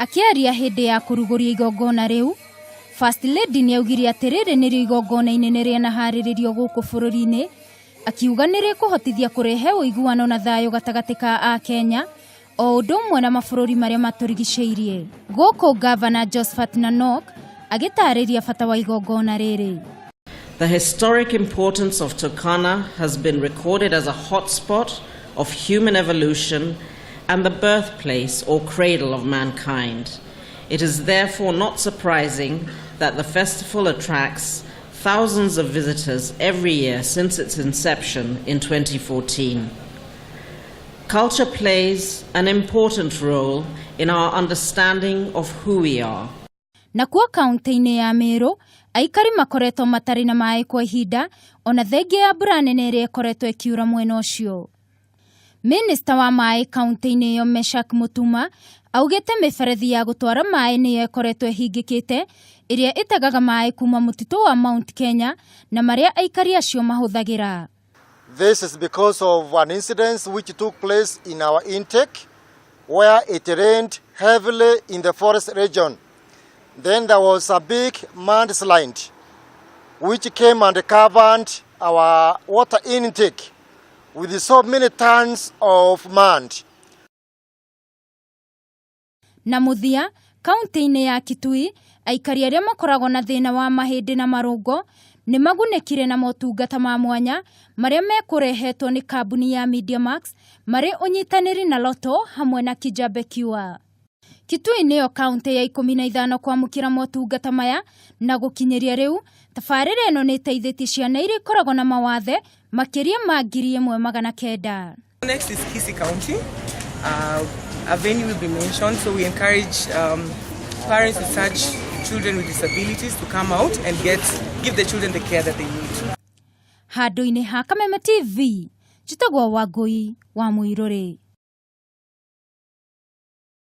Akĩaria hĩndĩ ya kũrugũria igongona rĩu, First Lady nĩaugire atĩ rĩrĩ nĩrĩo igongona inene rĩanaharĩrĩrio gũkũ bũrũri-inĩ, akiuga nĩrĩkũhotithia kũrehe ũiguano na thayũ gatagatĩ ka Akenya o ũndũ ũmwe na mabũrũri marĩa matũrigicĩirie. Gũkũ Ngavana Josphat Nanok agĩtarĩria bata wa igongona rĩrĩ. The historic importance of Turkana has been recorded as a hotspot of human evolution and the birthplace or cradle of mankind. It is therefore not surprising that the festival attracts thousands of visitors every year since its inception in 2014. Culture plays an important role in our understanding of who we are. Nakuo kaunti-inĩ ya Meru, aikari makoretwo matarĩ na maĩ kwa ihinda ona thengia ya mbura nene ĩrĩa ĩkoretwo ĩkiura mwena ũcio. Minista wa maĩ kaunti-inĩ ĩyo Meshak Mutuma augĩte mĩberethi ya gũtwara maĩ nĩyo ĩkoretwo ĩhingĩkĩte ĩrĩa ĩtegaga maĩ kuma mũtitũ wa Mount Kenya na marĩa aikari acio mahũthagĩra. This is because of an incident which took place in our intake where it rained heavily in the forest region. Then there was a big mudslide which came and covered our water intake with so many tons of mud. Na mũthia, kaunti-inĩ ya Kitui, aikari arĩa makoragwo na thĩna wa mahĩndĩ na marũngo nĩ magunĩkire na motungata ma mwanya marĩa mekũrehetwo nĩ kambuni ya Mediamax marĩ ũnyitanĩri na Lotto hamwe na Kijabe Cure. Kitui nĩyo kaunti ya 15 kwamũkĩra motungata maya na gũkinyĩria rĩu tabarĩra ĩno nĩ ĩteithĩtie ciana iria ikoragwo na mawathe makĩria ma 1900. Next is Kisii County. A venue will be mentioned, so we encourage parents with such children with disabilities to come out and give the children the care that they need. Handũ-inĩ ha Kameme TV, njĩtagwo Wangũi wa Mũirũrĩ.